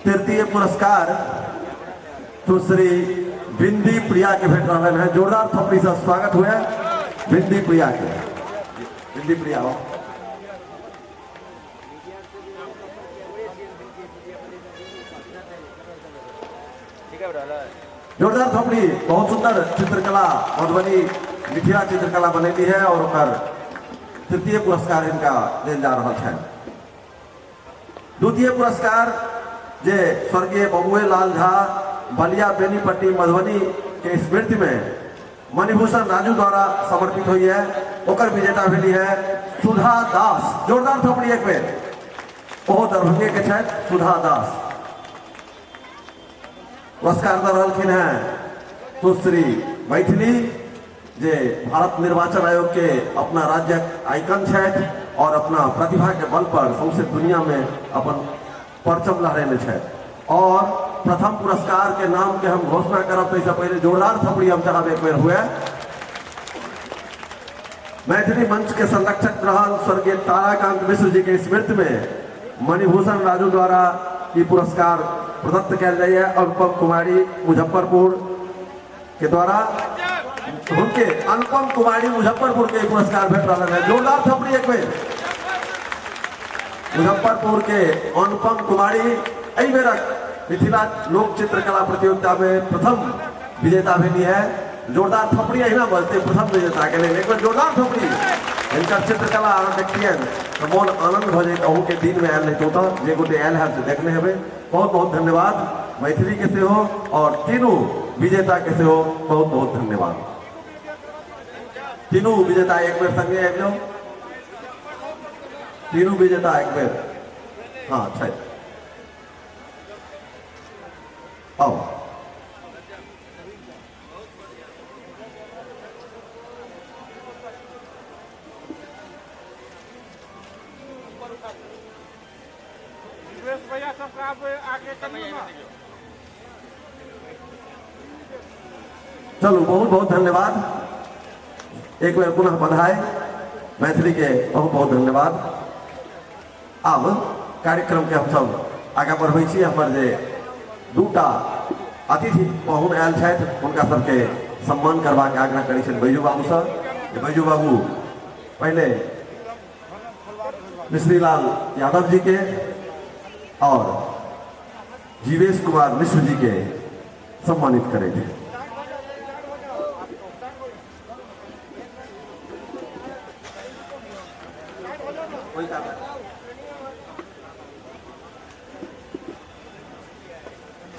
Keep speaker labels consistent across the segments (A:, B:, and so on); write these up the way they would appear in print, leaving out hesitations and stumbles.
A: तृतीय पुरस्कार सुश्री बिंदी प्रिया के भेट रहल है। जोरदार थपड़ी से स्वागत हुए बिंदी प्रिया के। बिंदी प्रिया हो। जोरदार थपड़ी। बहुत सुंदर चित्रकला मधुबनी मिथिला चित्रकला बनेली है और ओकर तृतीय पुरस्कार इनका देल जा रहा है। द्वितीय पुरस्कार जे स्वर्गीय बबुए लाल झा बलिया बेनीपट्टी मधुबनी के स्मृति में मणिभूषण राजू द्वारा समर्पित हुई है, ओकर विजेता भेली है सुधा दास। जोरदार थपड़ी एक बेर। ओहो दरभंगे के छथि सुधा दास। पुरस्कार दऽ रहलखिन हैं सुश्री मैथिली जे भारत निर्वाचन आयोग के अपना राज्यक आइकन छथि और अपना प्रतिभा के बल पर सौंसे दुनिया में अपन परचम लहरेने छथि। और प्रथम पुरस्कार के नाम के हम घोषणा करब ताहिसँ पहिले जोरदार थपड़ी हम चाहब एक बेर हुए। मैथिली मंच के संरक्षक रहल स्वर्गीय ताराकांत मिश्र जी के स्मृति में मणिभूषण राजू द्वारा ई पुरस्कार प्रदत्त कयल जाइए। अनुपम कुमारी मुजफ्फरपुर के द्वारा हुनके अनुपम कुमारी मुजफ्फरपुर के पुरस्कार भेट रहल है। जोरदार थपड़ी एक बेर। मुजफ्फरपुर के अनुपम कुमारी एहि बेरक मिथिला लोक चित्रकला प्रतियोगिता में प्रथम विजेता भेली है। जोरदार थपड़ी अहिना बजते प्रथम विजेता के लेल एक बेर जोरदार थपड़ी। हिनकर चित्रकला अहाँ देखतियनि तऽ मोन आनंद भऽ जाइत। अहूँ के दिन में आयल रहितहुँ तऽ जे गोटे आयल हैब से देखने हेबै। बहुत बहुत धन्यवाद मैथिली के सेहो और तीनू विजेता के सेहो बहुत बहुत धन्यवाद। तीनू विजेता एक बेर संगे आबि जाउ। तीनू विजेता एक बेर हाँ छै आउ। चलू बहुत बहुत धन्यवाद। एक बेर पुनः बधाई मैथिली के बहुत बहुत धन्यवाद। आब कार्यक्रम के हम सब आगाँ बढ़बै छी। हमर जे दूटा अतिथि पाहुन आयल छथि हुनका सबके सम्मान करबाक आग्रह करै छनि बैजू बाबूसँ। बैजू बाबू पहिले मिश्रीलाल यादव जी के और जीवेश कुमार मिश्र जी के सम्मानित करें।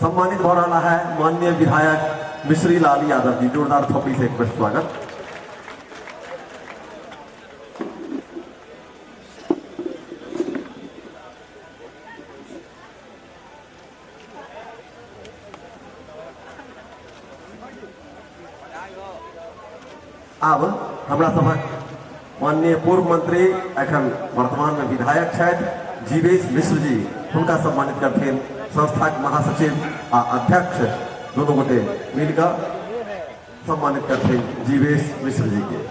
A: सम्मानित हो रहा है माननीय विधायक मिश्री लाल यादव जी। जोरदार थोपड़ी से एक बार स्वागत। आब हमरा सभक माननीय पूर्व मंत्री एखन वर्तमान में विधायक छथि जीवेश मिश्र जी, हुनका सम्मानित करथिन संस्थाक महासचिव आ अध्यक्ष दोनों गोटे मिलकर सम्मानित करथिन जीवेश मिश्र जी के।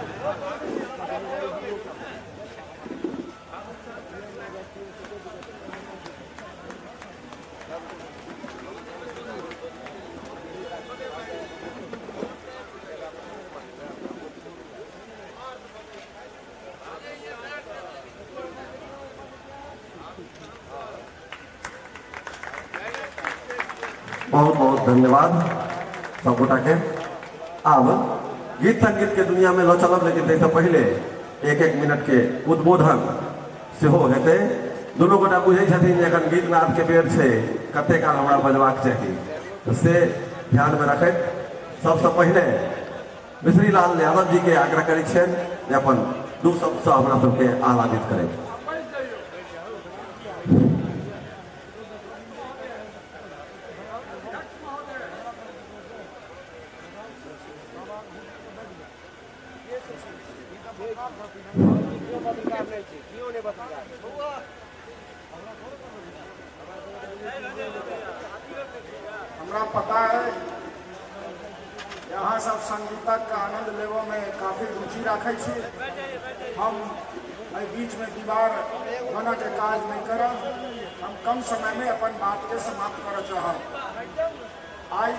A: बहुत बहुत धन्यवाद सब गोटा के। अब गीत संगीत के दुनिया में लऽ चलब, लेकिन ताहिसँ पहिले एक एक मिनट के उद्बोधन सेहो हेतै। दुनू गोटा बुझै छथिन जे एखन गीत नाद के बेर छै, कते काल हमरा बजबाक चाही, तऽ से ध्यानमे रखैत सबसँ पहिले मिश्री लाल यादव जी के आग्रह करै छियनि जे अपन दू शब्दसँ हमरा सबके आह्लादित करैत।
B: हमरा पता है यहाँ सब संगीतक आनंद लेबऽ में काफी रुचि राखै छी। हम एहि बीचमे दीवार बनऽके काज नहि करब। हम कम समयमे अपन बातके समाप्त करऽ चाहब। आइ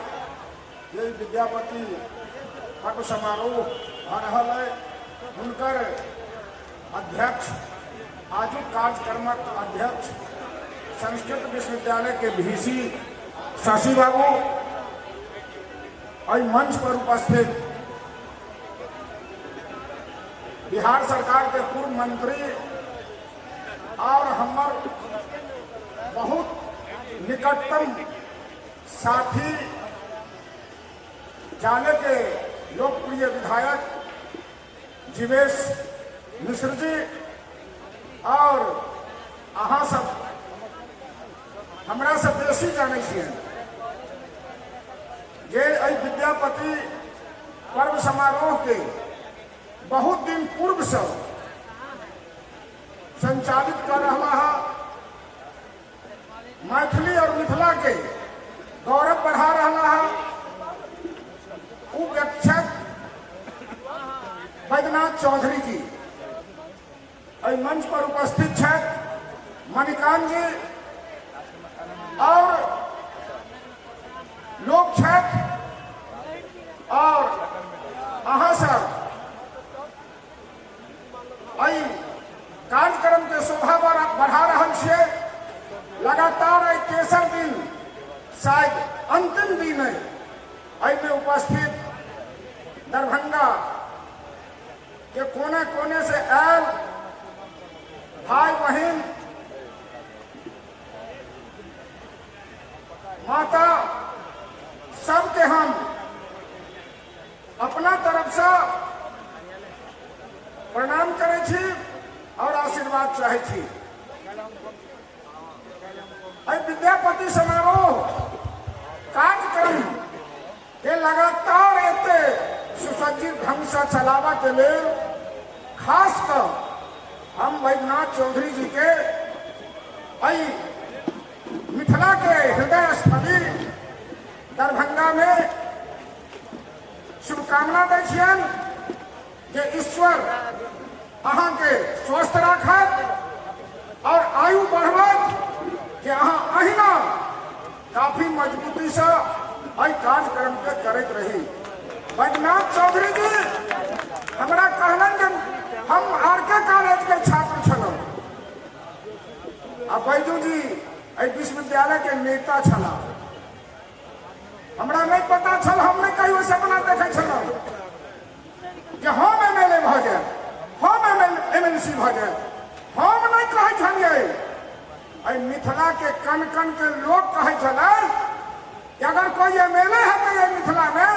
B: जे विद्यापति पर्व समारोह भऽ रहल अइ, हुनकर अध्यक्ष, आजुक कार्यक्रमक अध्यक्ष संस्कृत विश्वविद्यालय के वीसी शशि बाबू, एहि मंच पर उपस्थित बिहार सरकार के पूर्व मंत्री और हमर बहुत निकटतम साथी, जाने के लोकप्रिय विधायक जीवेश मिश्र जी, और अहाँ सब हमरा से बेसी जानै छियै जे एहि विद्यापति पर्व समारोह के बहुत दिन पूर्व से संचालित कर रहा है, मैथिली और मिथिला के गौरव बढ़ा रहा है, उ व्यक्षक बैद्यनाथ चौधरी जी एहि मंच पर उपस्थित छथि, मणिकांत जी और लोग छथि, और अहाँ सब एहि कार्यक्रम के शोभा बढ़ा रहल छियै। लगातार एहि तेसर दिन, शायद अंतिम दिन है, एहिमे उपस्थित दरभंगा के कोने कोने से आयल भाई बहिन, माता सबके हम अपना तरफ से प्रणाम करै छी और आशीर्वाद चाहै छी। एहि विद्यापति समारोह कार्यक्रम के लगातार एते सुसज्जित ढंग से चलाबऽ के लेल खास कऽ हम बैद्यनाथ चौधरी जी के एहि मिथिला के हृदय स्थली दरभंगा में शुभकामना दै छियनि जे ईश्वर अहाँ के स्वस्थ राखत और आयु बढ़बत, जे अहाँ अहिना काफी मजबूती से एहि कार्यक्रम के करैत रही। बैद्यनाथ चौधरी जी हमरा कहलनि जे हम आर के कॉलेज के छात्र छलहुँ आ बैजू जी एहि विश्वविद्यालय के नेता छलाह। हमरा नहीं पता छल, हम नहीं कहियो सपना देखै छलहुँ जे हम एम एल ए भऽ जायब, हम एम एल सी भऽ जायब। हम नहीं कहै छलियै, एहि मिथिला के कन कन के लोग कहै छलै कि अगर कोई एम एल ए हेतै एहि मिथिला में,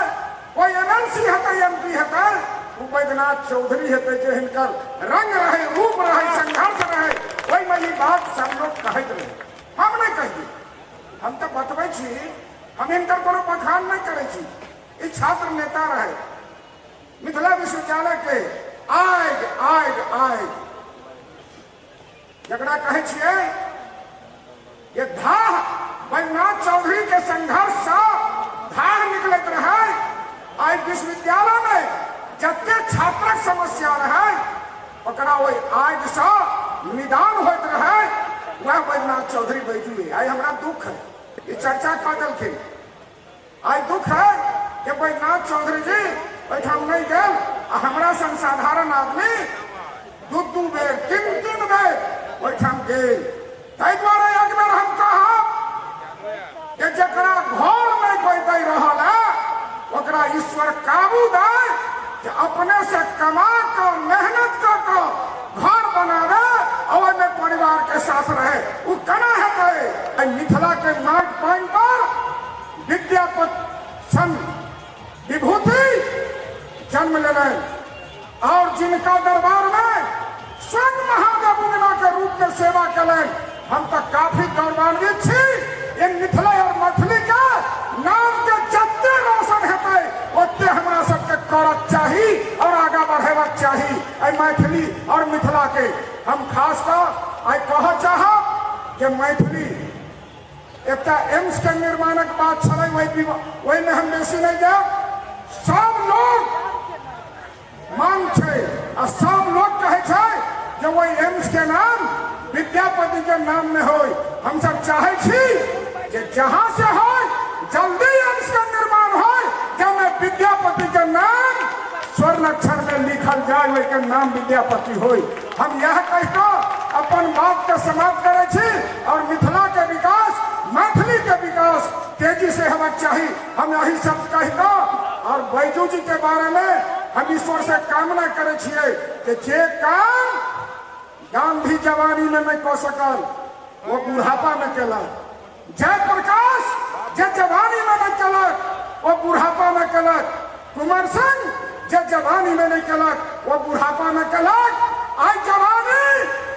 B: कोई एम एल सी हेतै, एम पी हेतै, ओ बैद्यनाथ चौधरी हेतै, जे हिनकर रंग रहै, रूप रहै, संघर्ष रहै, ओहिमे ई बात सब लोग कहैत रहै। हम नहीं कहियै, हम तऽ बतबै छी, हम हिनकर कोनो बखान नहीं करै छी। ई छात्र नेता रहे मिथिला विश्वविद्यालय के, आग आग आग जकरा कहै छियै ये धाह, बैद्यनाथ चौधरी के संघर्ष से धाह निकलैत रहै। आइ विश्वविद्यालय में जते छात्रक समस्या रहै ओकरा ओहि आगि से निदान होइत रहै, वएह बैद्यनाथ चौधरी बैजू। आइ हमरा दुख है, ई चर्चा कऽ देलखिन। आइ दुख है कि बैद्यनाथ चौधरी जी ओहिठाम नहीं गेल आ हमरा सन साधारण आदमी दू दू बेर तीन तीन बेर ओहिठाम गेल। ताहि दुआरे एक बेर हम कहब कि जकरा घर में कोई दै रहल है ओकरा ईश्वर काबू दे कि अपने से कमा कऽ मेहनत कऽ कऽ घर बनावे और ओहिमे परिवार के साथ रहे। उ केना हेतै? एहि मिथिला के माटि पानि पर विद्यापति सन विभूति जन्म लेलनि और जिनका दरबार में स्वयं महादेव उगना के रूप में सेवा कयलनि, हम तऽ काफी गौरवान्वित छी। ये मिथिला और मैथिली के नाम के जते रोशन हेतै ओते हमरा सबके करक चाही और आगा बढ़ेबाक चाही एहि मैथिली और मिथिला के। हम खास कऽ आइ कहऽ चाहब जे मैथिली एकटा एम्स के निर्माणक बात छलै, ओहिमे हम बेसी नहीं जायब। सब लोग मांग छै आ सब लोग कहै छै जे ओहि एम्स के नाम विद्यापति के नाम में हो। हम सब चाहे छी जे जहां से हो जल्दी एम्स का निर्माण हो, जब विद्यापति के नाम स्वर्ण अक्षर में लिखल जाए, ओहि के नाम विद्यापति हो। हम यह कह अपन बात के समाप्त करे छी और मिथिला के विकास, मैथिली के विकास तेजी से होना चाहिए, हम यही सब कह और बैजू जी के बारे में हम ईश्वर से कामना करे छियै कि जे काम गांधी जवानी में नहीं कह सकल वो बुढ़ापा में केलक, जयप्रकाश जे जवानी में नहीं केलक वो बुढ़ापा में केलक, कुंवर सिंह जे जवानी में नहीं केलक वो बुढ़ापा में केलक। आई जवानी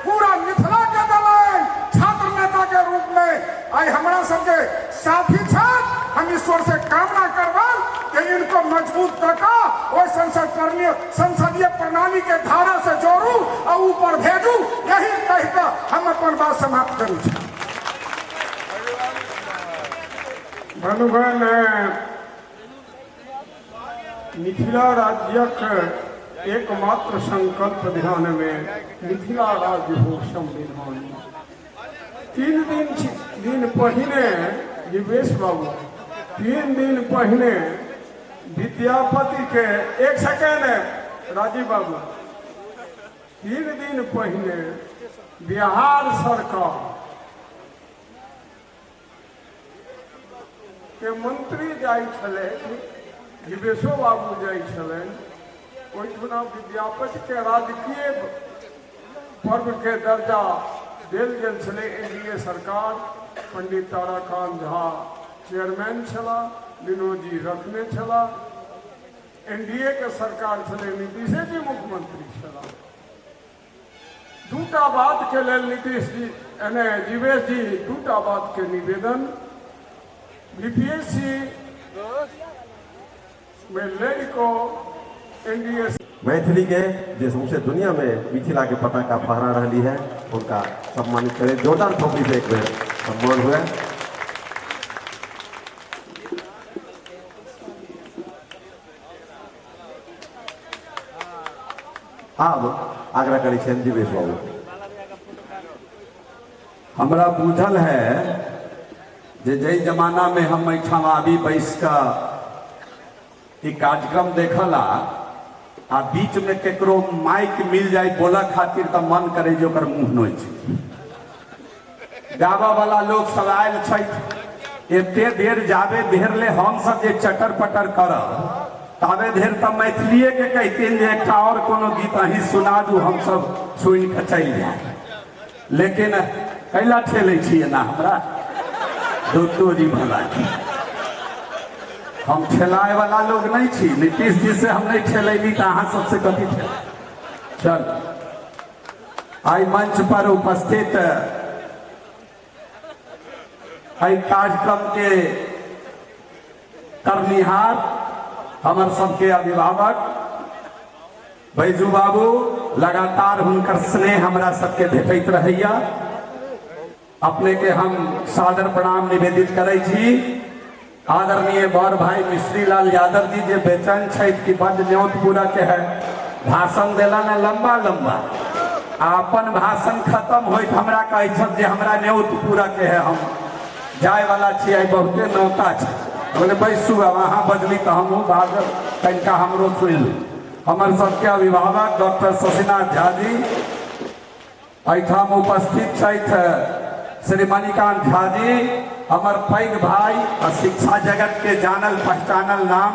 B: पूरा मिथिला के देलनि छात्र नेता के रूप में। आई हमरा सबके साथी छथि, हम ईश्वर से कामना करबनि कि इनको मजबूत कऽ ओहि संसदीय प्रणाली के धारा से जोड़ू और ऊपर भेजू। यही कह कऽ हम अपन बात समाप्त करै छी।
C: बंधुगण, मिथिला राज्यक एकमात्र संकल्प ध्यान में मिथिला राज्य हो संविधान। 3 दिन पहिने जीवेश बाबू, 3 दिन पहिने विद्यापति के, एक सेकेंड राजीव बाबू, 3 दिन पहिने बिहार सरकार के मंत्री जाइ छलै, जीवेशो बाबू जाइ छलनि, ओहिठुना विद्यापति के राजकीय पर्व के दर्जा देल गेल छलै। एनडीए सरकार, पंडित ताराकांत झा चेयरमैन छला, विनोद जी रखने छला, एनडीए के सरकार छलै, नीतीशे जी मुख्यमंत्री छला। दूटा बात के लेल नीतीश जी एने जीवेश जी दूटा बात के निवेदन, बीपीएससी में लड़को एनडीए
A: मैथिली के जे सौंसे दुनिया में मिथिला के पताका फहरा रही है उनका सम्मानित करें। जोरदार थोपड़ी से एक बेर सम्मान हुए। आब आग्रह करै छियनि जीवेश बाबू।
D: हमरा बुझल है जे जै जमाना में हम एहिठाम आबी बैस कऽ ई कार्यक्रम देखला आ बीच में केकरो माइक मिल जाए बोला खातिर तो मन करे जे ओकर मुँह नोच। गाबा वाला लोग सब आयल छथि, एते देर जाबे देर ले हम सब जे चटर पटर करब ताबे देर तो मैथिलीए के कहते जे एकटा और कोनो गीत अहीं सुना दू, हम सब सुनि कऽ चलि जाए। लेकिन कैला ठेलै छियै ना हमरा दोतोरी भला, हम ठेलाए वाला लोग नहीं छी। नीतीश जी से हम नहीं ठेलैली तो अहाँ सबसे कथी ठेला। चल, आई मंच पर उपस्थित एहि कार्यक्रम के करनिहार हमर सबके अभिभावक बैजू बाबू, लगातार हुनकर स्नेह हमरा सबके भेटैत रहैया। अपने के हम सादर प्रणाम निवेदित करै छी। आदरणीय बड़ भाई मिश्री लाल यादव जी जे बेचैन छथि कि बड न्योत पूरा के है, भाषण देला ने लंबा लंबा, आ अपन भाषण खत्म होइत हमरा कहै छथि जे हमरा न्योत पूरा के है, हम जाय वाला छी, आइ बहुते न्योता छै। बोले बैसू, आब अहाँ बजली तऽ हमहूँ भागल, तनिका हमरो सुनि लू। हमर सबके अभिभावक डॉक्टर शशिनाथ झा जी एहिठाम उपस्थित छथि, श्री मणिकांत झा जी हमर पैघ भाई और शिक्षा जगत के जानल पहचानल नाम।